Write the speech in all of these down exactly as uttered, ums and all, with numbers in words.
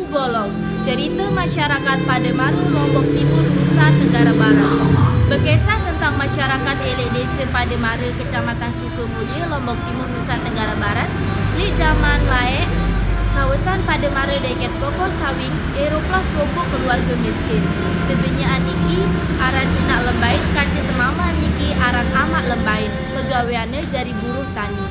Golok, cerita masyarakat Pademara, Lombok Timur, Nusa Tenggara Barat. Bekisah tentang masyarakat elek Desa Pademara, Kecamatan Sukamulia, Lombok Timur, Nusa Tenggara Barat. Leq jaman laeq, kawasan Pademara deket Koko Sawing, eroqlah sopoq keluarge miskin. Sebenyaq niki aran Inaq Lembain, kance semame niki aran Amaq Lembain, pegaweanne jari buruh tani.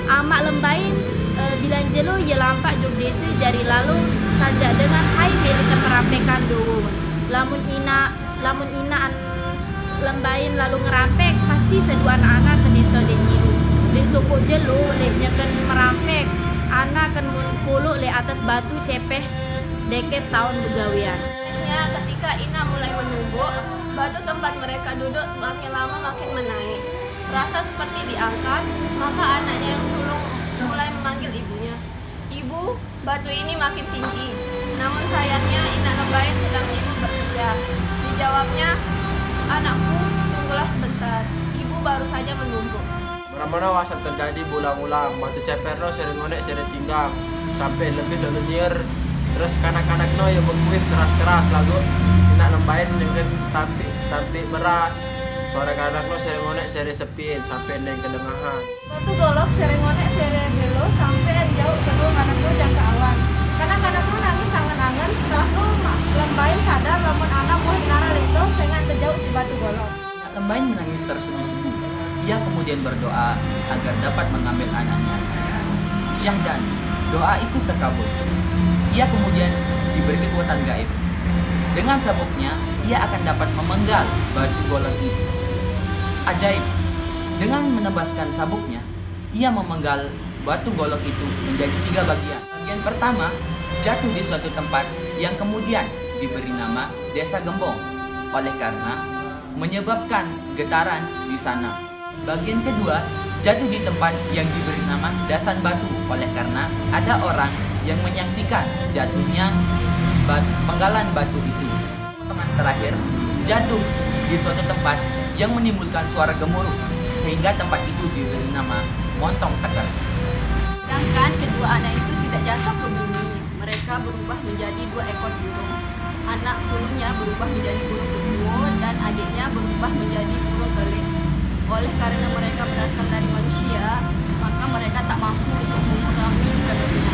Amaq Lembain, eh, bilang jelo ie lampaq jok dese jari lalo tanjaq dengan hai mele teperampekan dowo. Lamun inaq, lamun inaq an Lembain lalo ngerampek, pasti seduan anak kenito deq nyiru. Leq sopoq jelo, leq nyeken merampek, anak ken mun koloq leq atas batu cepeh deket taun begawean. Akhirnya, ketika Inaq mulai menumbuk, batu tempat mereka duduk makin lama makin menaik. Terasa seperti diangkat, maka anaknya yang sulung mulai memanggil ibunya. "Ibu, batu ini makin tinggi." Namun sayangnya, Inaq Lembain sedang sibuk bekerja. Dijawabnya, "Anakku, tunggulah sebentar. Ibu baru saja menumbuk." Mana-mana wah saq terjadi berulang-ulang, batu ceper no sere ngoneq sere tinggang, sampe lebih lalo nyier. Terus kanak-kanak no ie bekuih keras-keras, laguq Inaq Lembain nyengken tampiq, tampiq beras. Suare kanak no sere ngoneq sere sepiin, sampe ndeq kedengahan. Batu golok sere ngoneq sere belo, sampe jauq kedue kanak no jangke awan. Kanak-kanak no nangis angen-angen, setelah no Maq Lembain sadar lamun anak buah inara leq to sengan tejauq siq batu golok. Lembain menangis tersedu-sedu. Ia kemudian berdoa agar dapat mengambil anaknya. Syahdan, doa itu terkabul. Ia kemudian diberi kekuatan gaib. Dengan sabuknya, ia akan dapat memenggal batu golok itu. Ajaib, dengan menebaskan sabuknya, ia memenggal batu golok itu menjadi tiga bagian. Bagian pertama jatuh di suatu tempat yang kemudian diberi nama Desa Gembong, oleh karena menyebabkan getaran di sana. Bagian kedua jatuh di tempat yang diberi nama Dasan Batu, oleh karena ada orang yang menyaksikan jatuhnya bat-, penggalan batu itu. Potongan terakhir jatuh di suatu tempat yang menimbulkan suara gemuruh, sehingga tempat itu diberi nama Montong Teker. Sedangkan kedua anak itu tidak jatuh ke bumi, mereka berubah menjadi dua ekor burung. Anak sulungnya berubah menjadi burung kuwo dan adiknya berubah menjadi burung beleq. Oleh karena mereka berasal dari manusia, maka mereka tak mampu untuk mengurangi kadarnya.